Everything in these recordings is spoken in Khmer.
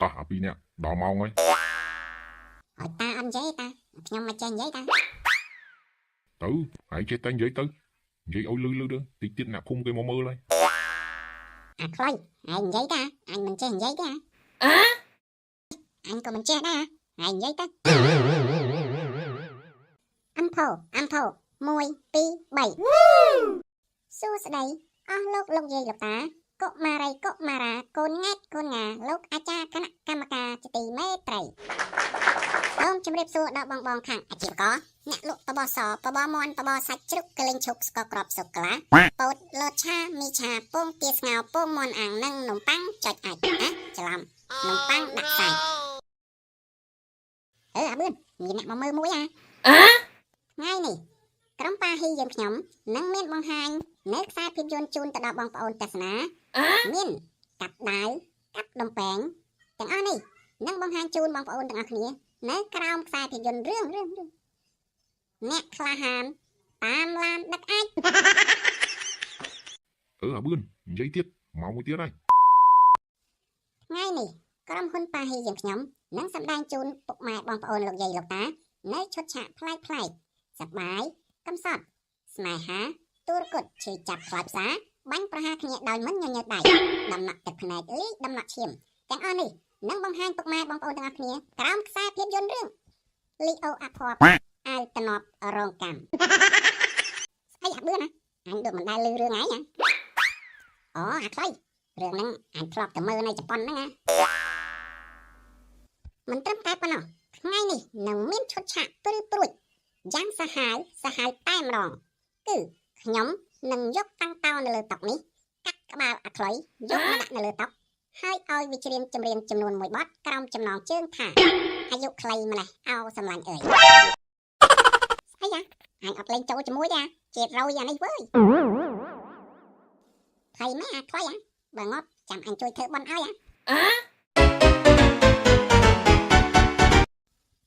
តោះអាពីរនាក់ដល់ម៉ោងហើយ ឲ្យតាអត់និយាយតាខ្ញុំមិនចេះនិយាយតា ទៅឯងចេះតែនិយាយទៅនិយាយឲ្យលឺលឺទៅតិចទៀតអ្នកភូមិគេមកមើលហើយ អាខ្លុយឯងនិយាយតាអញមិនចេះនិយាយទេអញក៏មិនចេះដែរឯងនិយាយទៅអំផោអំផោ1 2 3សួស្តីអស់លោកលោកយាយលោកតាកុមារីកុមារាកូនង៉ែតកូនងាលោកអាចារ្យគណៈកម្មការជាទីមេត្រីសូមជម្រាបសួរដល់បងបងខាងអាជីវករអ្នកលក់បបរសបបរមន់បបរសាច់ជ្រូកកលិញឈុកស្ករគ្រាប់សូកូឡាពោតលតឆាមីឆាពងទាស្ងោរពងមាន់អាំងនិងនំប៉័ងចុចអាចណាច្រឡំនំប៉័ងដាក់សាច់អឺអាបឿនមានអ្នកមកមើលមួយអាថ្ងៃនេះក្រុមប៉ាហ៊ីយើងខ្ញុំនឹងមានបង្ហាញនៅខ្សែភាពយន្តជូនទៅដល់បងប្អូនទស្សនាមានកាប់ដាវកាប់ដំពែងទាំងអស់នេះនឹងបង្ហាញជូនបងប្អូនទាំងអស់គ្នានៅក្រោមខ្សែភាពយន្តរឿងរឿងរឿងអ្នកក្លាហានតាមឡានដឹកអាច អឺអាបឿននិយាយទៀតមកមួយទៀតហើយ ថ្ងៃនេះក្រុមហ៊ុនប៉ាហ៊ីយើងខ្ញុំនឹងសម្ដែងជូនពុកម៉ែបងប្អូនលោកយាយលោកតានៅឈុតឆាកប្លែកប្លែកសប្បាយកំសត់ស្នេហាទូរគតឈឺចាប់ខ្លោចផ្សាបាញ់ប្រហារគ្នាដោយមិនញញើតដៃដំណក់ទឹកភ្នែកលីដំណក់ឈាមទាំងអស់នេះនឹងបង្ហាញពុកម៉ែបងប្អូនទាំងអស់គ្នាក្រោមខ្សែភាពយន្តរឿងលីអូអាភ័ព្វអាវតំណប់រងកម្មស្អីអាបឿនណាអញដូចមិនដែលឮរឿងឯងណាអូអាខ្លីរឿងហ្នឹងអញធ្លាប់តែមើលនៅជប៉ុនហ្នឹងណាមិនត្រឹមតែប៉ុណ្ណោះថ្ងៃនេះនឹងមានឈុតឆាកព្រឺព្រួចយ៉ាងសាហាវសាហាវតែម្ដងគឺខ្ញុំនឹងយកតាំងតោនៅលើតុនេះកាត់ក្បាលអាខ្លុយយកមកដាក់នៅលើតុហើយឲ្យវាច្រៀងចម្រៀងចំនួនមួយបទក្រោមចំណងជើងថាអាយុខ្លីម្លេះអោសម្លាញ់អើយស្អីយ៉ាអញអត់លេងចូលជាមួយទេជាតិរយអានេះវើយភ័យម៉ែអាខ្លុយអាបើងាប់ចាំអញជួយធ្វើបន់ឲ្យអា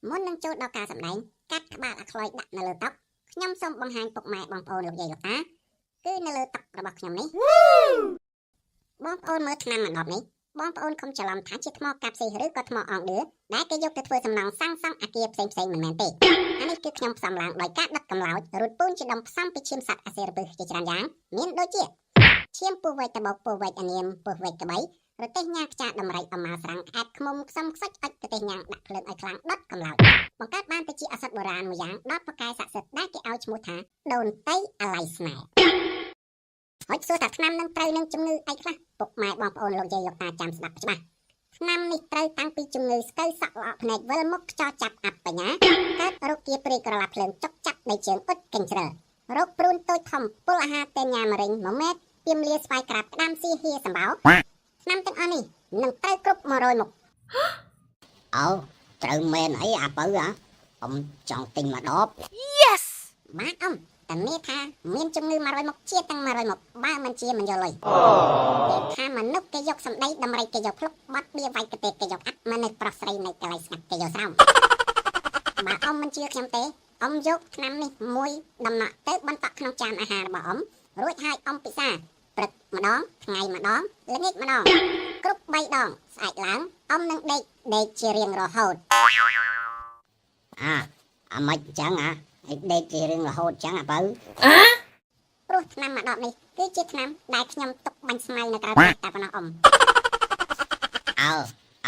មុននឹងចូលដល់ការសម្ដែងកាត់ក្បាលអាខ្លុយដាក់នៅលើតុខ្ញុំសូមបង្ហាញពុកម៉ែបងប្អូនលោកយាយលោកតាគឺនៅលើតុរបស់ខ្ញុំនេះបងប្អូនមើលថ្នាំមួយដបនេះបងប្អូនកុំច្រឡំថាជាថ្មកាប់ស៊ីឬក៏ថ្មអងឌឿដែលគេយកទៅធ្វើសំណង់សាងសង់អគារផ្សេងផ្សេងមិនមែនទេអានេះគឺខ្ញុំផ្សំឡើងដោយការដុតកម្លោចរូតពូនជាដុំផ្សំពីឈាមសត្វអាសេរពឹសជាច្រើនយ៉ាងមានដូចជាឈាមពស់វែកតបោកពស់វែកអានាមពស់វែកក្បីរទេះញ៉ាខ្ចាដំរីអមាស្រាំងក្អែបខ្មុំខ្សំខ្សាច់អុចរទេះញ៉ាងដាក់ភ្លើងឲ្យខ្លាំងដុតកម្លោចបង្កើតបានទៅជាឱសថបុរាណមួយយ៉ាងដ៏ពូកែស័ក្តិសិទ្ធិដែលគេឲ្យឈ្មោះថាដូនតៃអាឡ័យស្នេហ៍ហើយសួរថាថ្នាំនឹងត្រូវនឹងជំងឺអីខ្លះពុកម៉ែបងប្អូនលោកយាយលោកតាចាំស្ដាប់ច្បាស់ថ្នាំនេះត្រូវតាំងពីជំងឺស្កូវសក់ល្អក់ភ្នែកវិលមុខខ្យល់ចាប់អាប់បញ្ញាកើតរោគគាព្រាយក្រឡាភ្លើងចុកចាប់ដីជើងអ៊ុតកញ្ជ្រឹលរោគព្រូនតូចធំពុលអាហារតេញ៉ាមរិញមួយម៉ែត្រពីមលាស្វាយក្រាបក្តាមស៊ីហៀសម្បោថ្នាំទាំងអស់នេះនឹងត្រូវគ្រប់100មុខ អើត្រូវមែនអីអាពៅហ៎អ៊ំចង់ទិញមួយដប Yes! បាទអ៊ំតានីថាមានជំងឺ100មុខជាទាំង100មុខបើមិនជាមិនយកលុយគេថាមនុស្សគេយកសម្ដីដំរីគេយកភ្លុកបាត់បៀវាយកទេគេយកអាប់មនុស្សប្រុសស្រីនៅកន្លែងស្ងាត់គេយកស្រោមបើអ៊ំមិនជឿខ្ញុំទេអ៊ំយកថ្នាំនេះមួយដំណក់ទៅបន្តក់ក្នុងចានអាហាររបស់អ៊ំរួចហើយអ៊ំពិសាព្រឹកម្ដងថ្ងៃម្ដងល្ងាចម្ដងគ្រប់3ដងស្អែកឡើងអ៊ំនឹងដេកដេកជារៀងរហូត អាអាម៉េចអញ្ចឹងអាឯដេកជារឿងរហូតអញ្ចឹងអាពៅ ព្រោះថ្នាំមួយដបនេះគឺជាថ្នាំដែលខ្ញុំទុកបាញ់ស្មៅនៅក្រៅផ្ទះតែប៉ុណ្ណោះអ៊ំ អើ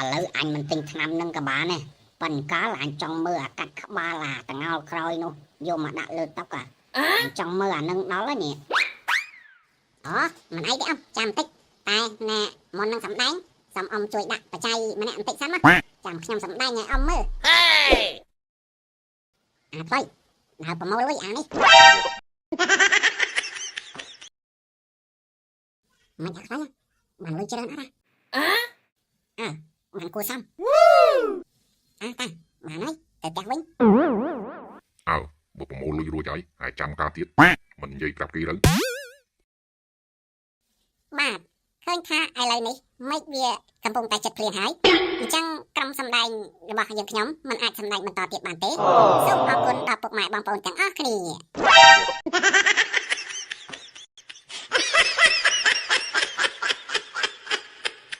ឥឡូវអញមិនទិញថ្នាំនឹងក៏បានដែរប៉ុន្តែកាលអញចង់មើលអាកាត់ក្បាលអាតងោលក្រោយនោះយកមកដាក់លើតុអាអញចង់មើលអានឹងដល់ហើយនេះ អូមិនអីទេអ៊ំចាំបន្តិចតែណែមុននឹងសម្ដែងសូមអ៊ំជួយដាក់បច្ច័យម្នាក់បន្តិចសិនមកចាំខ្ញុំសម្ដែងឲ្យអ៊ំមើល Hey! អាផ្លុយដើរប្រមូលលុយអានេះមិនអាខ្លីបានលុយច្រើនអត់អើបានគួរសមអាតាបានហើយទៅផ្ទះវិញ អើបើប្រមូលលុយរួចហើយហើយចាំការទៀតមិននិយាយប្រាប់គេទៅ បាទឃើញថាឥឡូវនេះមេឃវាកំពុងតែចិត្តភ្លៀងហើយអញ្ចឹងក្រុមសម្ដែងរបស់យើងខ្ញុំមិនអាចសម្ដែងបន្តទៀតបានទេសូមអរគុណដល់ពុកម៉ែបងប្អូនទាំងអស់គ្នា